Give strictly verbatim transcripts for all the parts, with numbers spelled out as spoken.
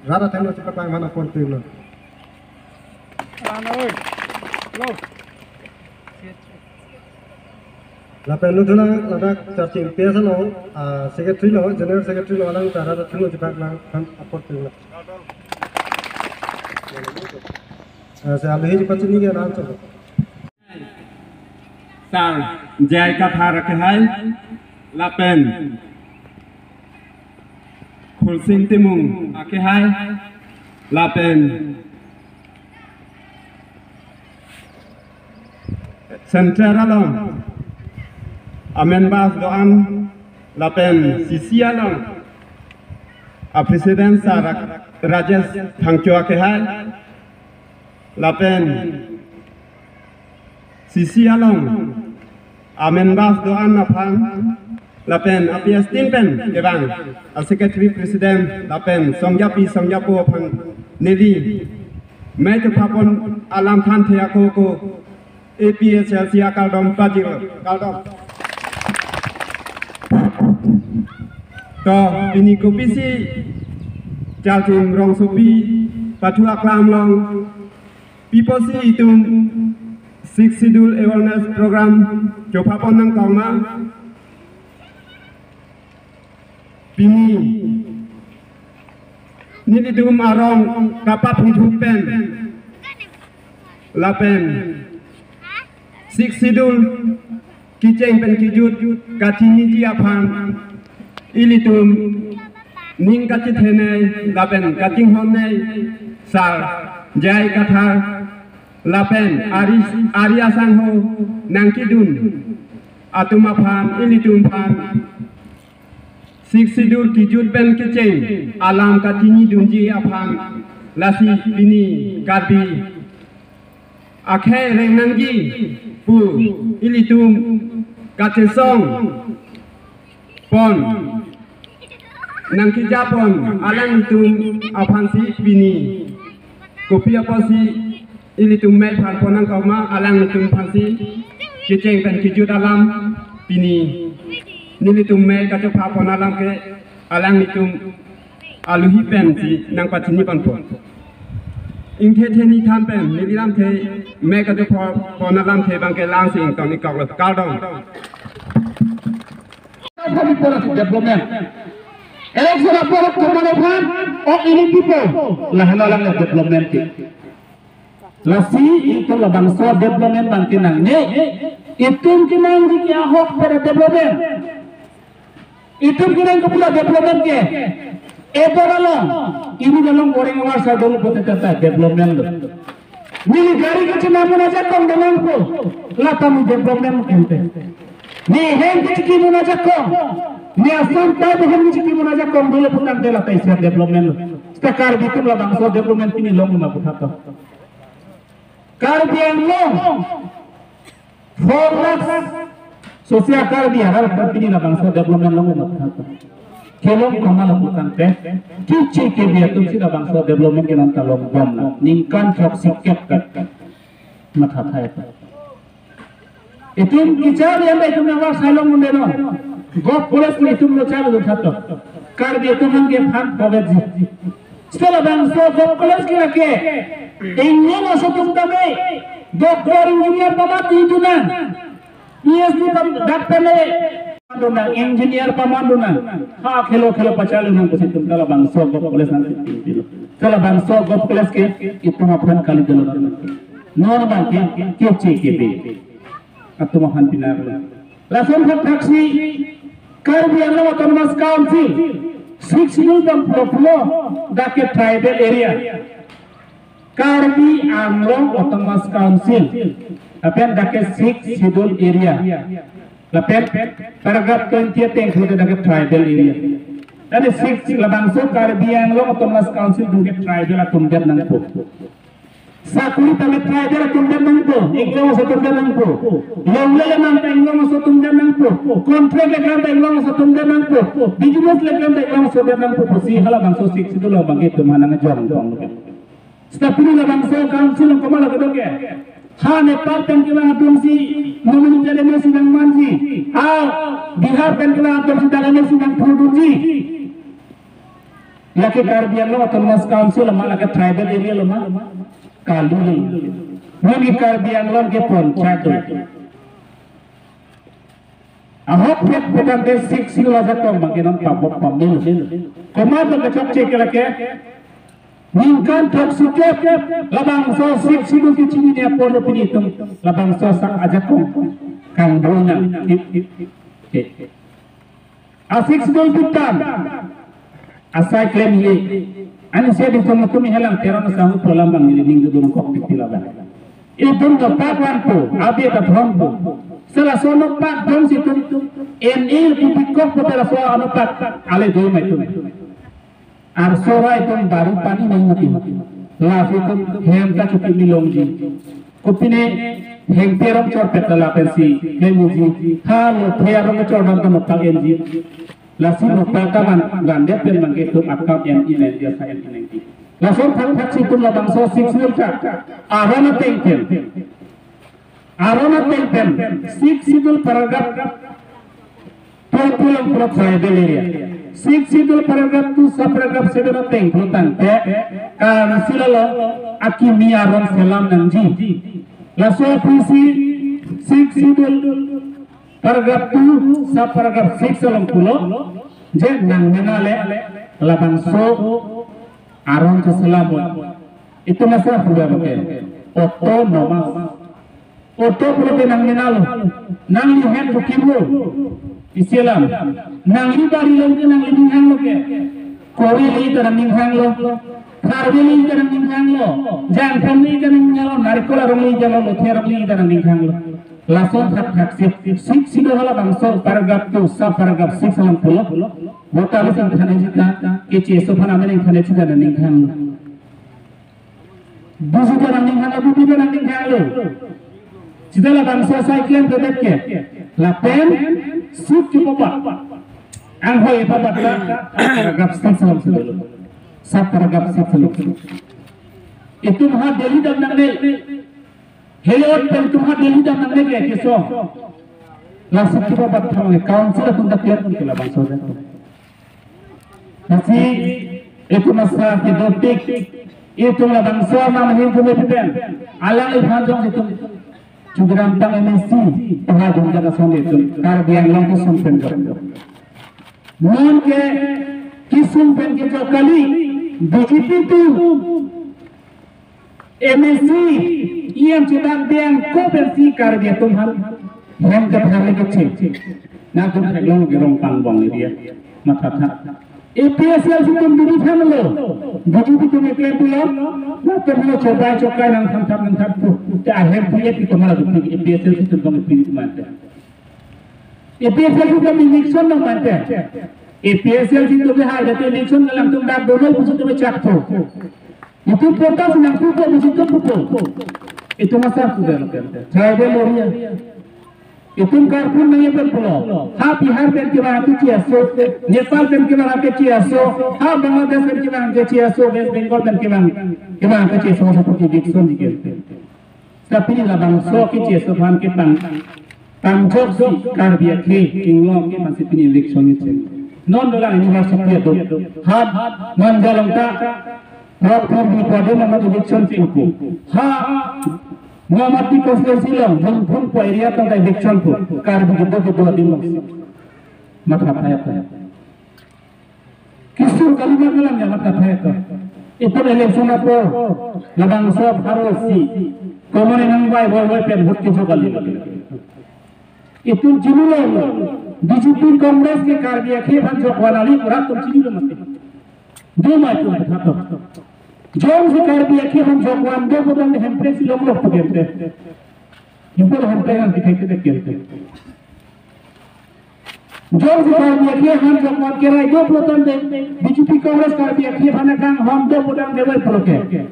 Rat athengno chepaklang aphan apor tinglo. Ran oi. Lo. Lapen nuthulang ladak charching P S along, ah, secretary lo, general secretary lo, alang ta rat athengno chepaklang aphan apor tinglo. Ah, si aluhi chepachini ke langsung. Sar J I Kathar akehai, lapen Khulsing Timung akehai, lapen Central along a-members do-an, lapen C C along a-president Sar Rajesh Thangcho akehai, lapen C C along a-members do-an aphan, lapen a-P S tin pen kevang a-secretary president, lapen songjapi songjapo aphan neli mei kephapon alam thanthe ako ko A P H L C akardom pajir, kardom. To, pini kopisi charching rongsopi pathu aklam along, pi apotsi itum Sixth Schedule Awareness Program chophapon nangkokma? Pini nelitum arong kapaphuthuk pen lapen Sixth Schedule kecheng pen kejut kachiniji aphan ilitum ning kachethenei lapen kachinghonnei Sar J I Kathar lapen ari, ari asangho nangkedun atum aphan, ilitum aphan Sixth Schedule kejut pen kecheng alam kachinidunji aphan, lasi pini Karbi akhei reng nangji pu ilitum kachesong pon, nangkejapon alanglitum aphansi pini kopi apotsi ilitum mei phanpon nangkokma, alanglitum aphansi kecheng pen kejut alam pini nelitum mei kachophapon alam ke alanglitum aluhi pensi nangpachini ponpo. Ingthe theni than pen neli lamthe mei kachophapon alamthe abangke la-ansi ingtong-ik koklo, kardom. Kami pola development. Election apor kemana phan? Oh, ini people. Lahenlo alang development ke. Lasi itum labangso development abangke nangne. Itum kenangji ke ahok pada development. Itum kenang ke pura development ke. Epor along, ini along goreng war sa dolo pute tata development lo. Neli gari kachinamon ajakong do nangpo, lata mo development ente. Ne hem kachiki mon ajakong, ne Assam ta hem kachiki mon ajakong dolo putangte lata isi development lo. Seta Karbi atum labangso development pini longma puthot to. Karbi Anglong four lakhs sosia Karbi arat pini labangso development longma puthot to. Kelong komat lo putangte, keche kebe atumsi labangso development ke nonta longbom nang. Ningkan throksi kep kat matha thai. Itum kecharli an itum nangvak sai longdunde non. Govt College ke itum lo charli do thot to. Karbi atum aphan ke phan povetji. Seta labangso Govt College ke lake inglong aso atum tame doctor engineer pamat dun nang. P H D pam doctor le dun nang, engineer pamat dun nang. Ha khelo khelo pacharli nang pusi itum ta labangso Govt College nang pilo. Seta labangso Govt College ke itum aphan kali dolo. Non abangke keche kebe atum aphan pinar lo. Lason thak thaksi Karbi Anglong Autonomous Council, Sixth Schedule bang pulo pulo dak ke tribal area. Karbi Anglong Autonomous Council, lapen dak ke Sixth Schedule area. Lapen paragraph twenty ateng pulote dak ke tribal area. Tadi Sixth, labangso Karbi Anglong Autonomous Council dun ke tribal atum det nangpo. Sakuri tame tribal atum det nangpo, inglong aso atum det nangpo. Longle le nang ta inglong aso atum det nangpo. Contract le nang ta inglong aso atum det nangpo. Business le nang ta inglong aso det nangpo pusi halabangso Sixth Schedule along abangke itum aphan nangjong tong lo ke. Seta pini labangso council along komat lo kedo ke. Ha Nepal pen kevang atumsi nominee dak ke mesi nangmanji. Ha Bihar pen kevang atumsi dak ke mesi nangthurdunji. Lake Karbi Anglong Autonomous Council lo ma, lake tribal area lo ma? Kali. Nonke Karbi Anglong ke panchayat do. Ahokpet pu tangte Sixth Schedule ajakong abang ke non pabok pamil. Komat lo kechokche ke lake? Ningkan throksi kep labangso Sixth Schedule kechinine apor lo pini itum labangso asak ajakong kangduna. A Sixth Schedule pu tang asai klemji. Ani se di tong tum helang Teron asang pu alam abang ili ning dudun kok piti labang. Itum do pak wan pu, abe ta thon pu. Sela sono pak thon si tum, en il pu pikok pu tera so ano pak ale do mai tum. Arso rai tum bari pani nang mati. Lasi tum hem ta chuti milongji. Kopine hem Teron chorpet lapen si klemji. Ha lo Teron chor dam ta nopak enji. Lasi nopak ta man gande pen mangke tum akam en inen dia sa en inen di. Lason thakthak si tum labangso Sixth Schedule ta aron ateng pen. Aron ateng pen Sixth Schedule paragraph two pulang pulo tribal area. Sixth Schedule paragraph two sub paragraph seven ateng pulo tangte council along akimi aron selam nangji. Laso aphi si Sixth Schedule paragraph two sub paragraph six along pulo je nangmena le labangso aron cheselam. Itum asar pulo ke autonomous. Auto pulote nangmena lo. Nangli hem dukimlo. Isi alam. Nangli bari lo ke nangli ninghang lo ke. Kori li ta nangninghang lo. Tharve li ta nangninghang lo. Jangtham li ta nangninghang lo. Narikol arong li ta lo. Lothe arong li ta nangninghang lo. Lason thakthak si Sixth Schedule halabangso paragraph two sub paragraph six along pulo. Voter list ingthan-et sita keche eso aphan amen ingthan-et sita nangninghang lo. Busi ta nangninghang lo, busi ta nangninghang lo. Sita labangso asai klemkledet ke. Lapen suk kepabat. Anghoi pabat ta paragraph six along si dolo. Sub paragraph six along. Itum ha Delhi dam nangne. Heliot pen itum ha Delhi dam nangne ke keso. Lasi kepabat thangne council atum ta clear ke labangso ajakong. Lasi itum asar kedopik, itum labangso aman ahin kume pipen, alangliphan jongsi itum Chukiram tang M A C, paha jongja kasong itum Karbi Anglong kesung pen jok. Nonke kesung pen kejok kali, B J P atum M A C, E M chedak biang ko pensi Karbi atum aphan hem kethar le keche. Nangtum theklong ke Rongpang bong area. Mathatha. A P H L C atum duri thanlo. B J P atum eklem pulo. Nangtum lo chobai chokai nangthan than nangthan pu. Te ahem pu ye pi tomar atum A P H L C atum bong pi mate. A P H L C atum election nang mate. A P H L C atum hai jate election nang tum dak dono pusi atum chak tho. Itum protest nangpupo, itum pupo. Itum asar puder. Tribal area. Itum karpun nang ipen pulo. Ha Bihar pen kevang akeche aso, Nepal pen kevang akeche aso, ha Bangladesh pen kevang akeche aso, West Bengal pen kevang, kevang akeche aso, aso puki Dixon diken. Tapi labangso akeche aso aphan kepang, pangjoksi Karbi akhei inglong ke masih pini election ni ceng. Non dolang university atum. Ha Manja along ta Rockford Bipode Mama election chengpo. Ha Nomati constituency along Jongphung pu area tong ta election po. Karbi kedo kedo adim along. Mathatha ya. Kisur kalimat malam ya mathatha ya. Itum election apor labangso pharo isi. Common nang vai vai vai pen vote kejok kali. Itum chinilo. B J P Congress ke Karbi akhei aphan jokvan kali, rat atum chinilo mati. Do mai tum kethap. Jongsi Karbi akhei aphan jokvan do putang de Hemprek si longlok pu kemte. Impor Hemprek an dikhai te kemte. Jongsi Karbi akhei aphan jokvan kerai do putang de B J P Congress Karbi akhei aphan akanghon do putang de vai pulo ke.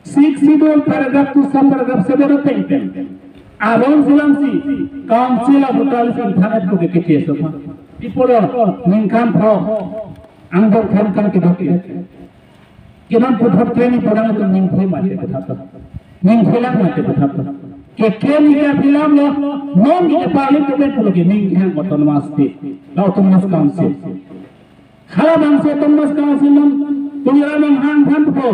Sixth Schedule paragraph two sub paragraph seven ateng pen aron selamsi council a-voter list ingthan-et pu ke keche aso aphan. Pi pulo ningkan pharo angdeng thom kang kedok ke. Keman puthot klem-i pudang atum ningthe mate puthot. Ningthelang mate puthot. Keklem-i ke film lo, non ke parliament pulo ke ninghang autonomous state. La autonomous council. Halabangso Thomas Kang asilon Tuliram Ronghang aphan pupo,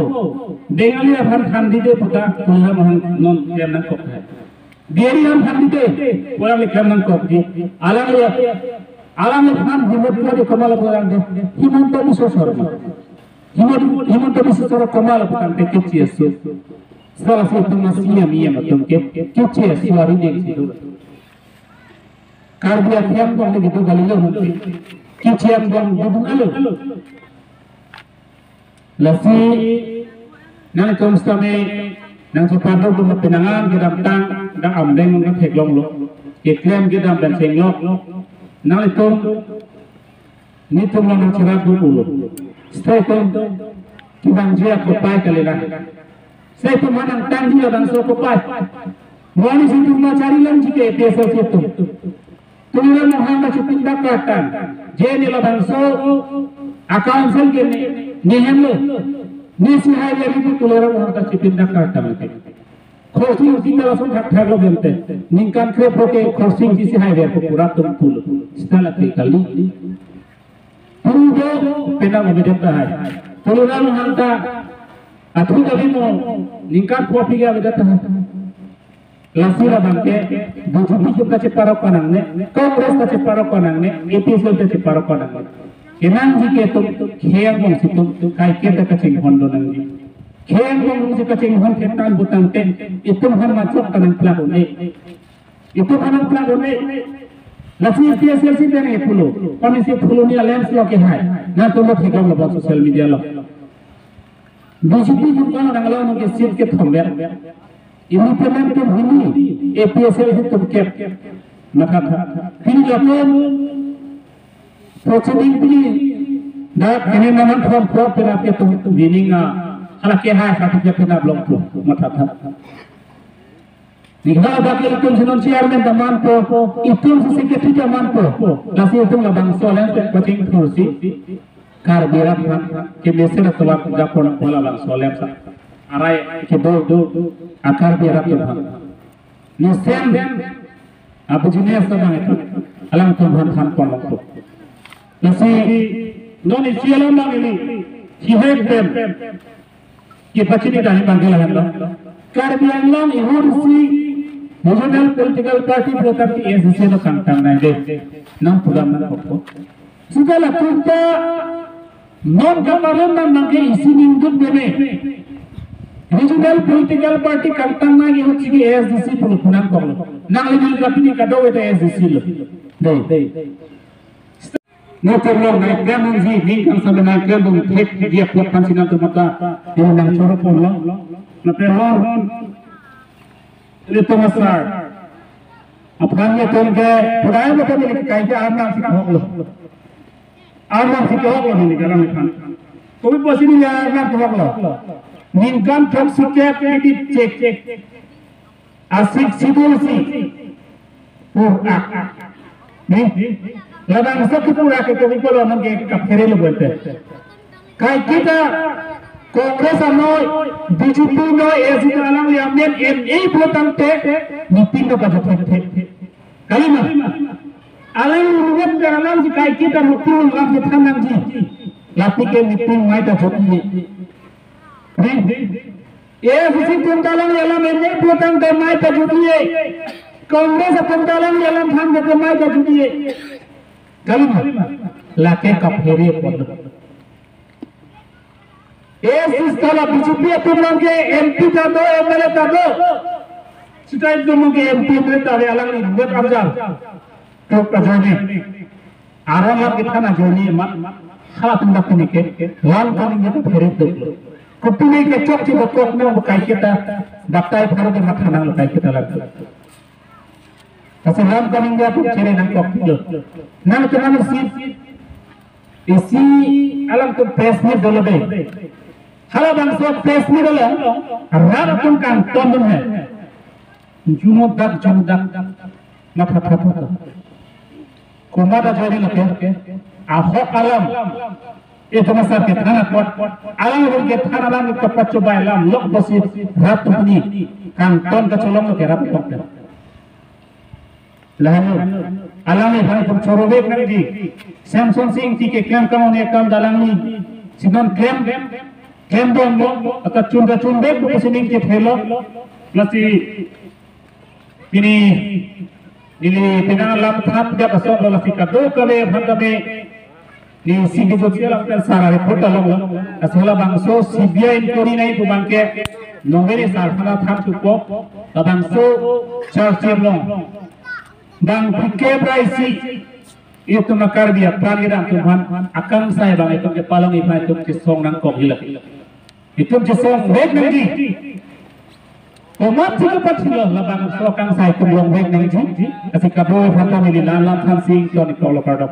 Bengali aphan thandide puta Tuliram Ronghang non klem nangkok hai. Bihari aphan thandide pu alangle klem nangkokji. Alangli, alangliphan Himanta di komat lo pu tangte Himanta Biswa Sarma. Himanta, Himanta Biswa Sarma komat lo pu tangte kecheso. Sala si Thomas C M, E M atum ke kecheso arideng si do. Karbi akhei angbong le kedo kalilo mungkin. Kecheso angbong dudung alo. Lasi nangtum sitame nangchepado dun penang an kedamtang dak amdeng nangtheklonglo. Keklem kedam pen chenglok. Nanglitum nelitum nangcherap dun ulo. Seta itum kevangji akopai kalilang. Seta itum manang tangji labangso akopai. Moni si itum machari langji ke A P H L C atum. Tuliram Ronghang ta chepindak kartang. Je ne labangso a-council ke ne, ne henlo. Ne si hai le itum Tuliram Ronghang ta chepindak kartang ke. Khorsing si ta lason thakthak lo bente. Ningkan krepo ke khorsing si si hai le ko pura tum pulo. Seta lake kali. Puru do penang avedet tahai. Tuliram Ronghang ta athu kami mo ningkan pho aphi ke avedet tahai. Lasi labang ke B J P atum ta cheparok panangne, Congress ta cheparok panangne, A P H L C ta cheparok panangne. Kenangji ke itum khei angbong si itum kaiketa kachinghon do nangji. Khei angbong si kachinghon thektang pu tangte itum aphan machok ta nangplak un-e. Itum aphan nangplak un-e. Lasi A P H L C pen e pulo. Kami si pulo ni alliance lo ke hai. Nangtum lo thekam lo ba social media lo. B J P jungkang nanglong ke seat kethom ber. Independent atum hini, A P H L C atum kep. Matha tha. Pini latum proceeding pini dak ini naman form pro penap ke tum winning a. Hala ke hai satu ke penap long tu. Matha tha. Ningkan dak ke itum si non chairman ta manpo, itum si secretary ta manpo. Lasi itum labangso alliance pen pachingthursi Karbi rat aphan kemesen atowak japon pu labangso alliance sa. Arai kedo a-Karbi rat aphan. Mesen a-business abang itum alangtum aphan than pon longpo. Lasi non isi alam abang ili, si hai pen kepachini dahai bangke lahenlo. Karbi Anglong ihur isi regional political party program ke A S D C lo kangtang nangde. Nang program nangkokpo. Sita latum ta non kamaron nang nangke isi ningduk meme. Regional political party kangtang nang ihur isi ke A S D C pulo pu nangkoklo. Nangli nangli kapini kado-et A S D C lo. Dei. Nelitum along nangklem nangji, ningkan same nangklem dun thekji apot aphan si nangtum mata, neli nangchoro ponlo. Mate lo, nelitum asar aphan nelitum ke, pudai mata neli kai ke arnam si kehoklo. Arnam si kehoklo neli ke alangliphan. Kopi pusi neli arnam kehoklo. Ningkan throksi kep edit chek. A-Sixth Schedule si pura. Ni, labangso kepura ke kopi pulo nang ke kaphere lo bolte. Kaiketa Congress anoi, B J P anoi, A S D C alangli amen M A pulo tangte, meeting lo kajut thek thek. Kalima. Alang ruwet alang si kaiketa meeting alam si than nangji. Lapu ke meeting mai ta jut-e. Ni, A S D C atum ta alangli alam M A pulo tangte mai ta jut-e. Congress atum ta alangli alam than jut-e mai ta jut-e. Kalima, lake kaphere apot. A S D C ta la B J P atum along ke M P ta do, M L A ta do. Sita itum along ke M P M L A ta do alangli buat arjang. Tok ajoine. Aron alam kethan ajoine amat. Halatum dak pini ke. Lam kaningje ta phere tok lo. Kopine kechokche dokok nang kaiketa. Batai pharo ke matha nanglo kaiketa lam. Lasi lam kaningje atum chere nangkok lo. Nangtum isi. Isi alangtum press meet dolo dei. Halabangso press meet dolo. Rat atum kangtondun he. Juno dak, juno dak. Matha tha tha tha. Komat ajoine lake. Ahok alam. Itum asar kethan apot. Alanglitum kethan alam kapachobai alam. Lok bosi rat atum pini. Kangton kacholong lo ke rat atum ke. Lahenlo. Alangli aphan itum choro vek nangji. Semsonsing Ingti keklem kangni akam alangli si non klem, klem bomlo, ata chun ta chun vek pu si ning kethelo. Lasi pini neli penang alam than jat asonlo, lasi kadokave aphan tame neli si kejut si alam kan sara report along lo. Lasi labangso C B I inquiry nangji pu abangke nonveli sar aphan than thupo. Labangso charge along bang phlikep ra isi itum Karbi aphan kedam atum aphan akangsai abang itum kepalongji aphan itum chesong nangkok helo. Itum chesong vek nangji. Komat si kepathilo, labangso akangsai itum long vek nangji. Lasi kadokave aphan tame neli la-an alam thansi ingtonji pulo, kardom.